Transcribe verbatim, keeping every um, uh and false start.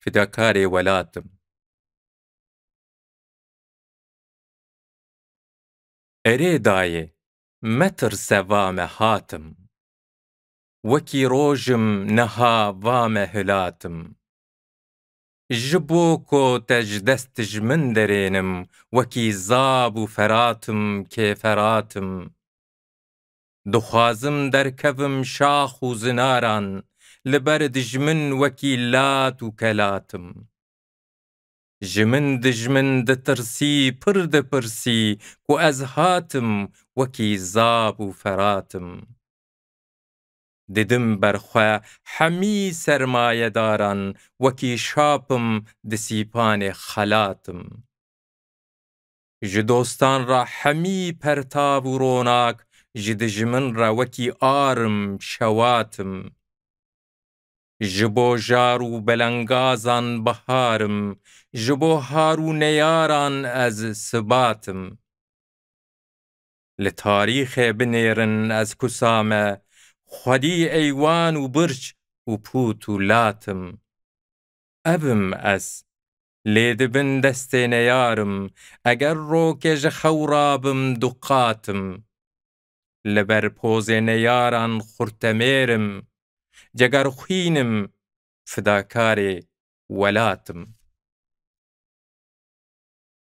fidakarê welat im. Erê dayê, metirse, va me hat im. Wekî roj im, niha va me hilat im. Ji bo ku te ji dest dijmin derênim, wekî Zab û Ferat im, kêferat im. Dixwazim derkevim şax û zinaran, li ber dijmin wekî lat û kelat im. Ji min dijmin ditirsî, pir dipirsî ku ez hatim, wekî Zab û Ferat im. Didim ber xwe hemî sermayedaran, wekî şap im, di sîpanê xelat im. Ji dostan re hemî pertav û ronak, ji dijmin re wekî ar im, şewat im. Ji bo jar û belengazan bihar im, ji bo har û neyaran ez sibat im. Li tarîxê binêrin ez kusa me, xwedî eywan û birç û pût û lat im. Ev im ez, lê di bin destê neyar im, eger rokê ji xew rabim, du qat im. Li ber pozê neyaran xurtemêr im, cegerxwîn im, fidakarê welat im.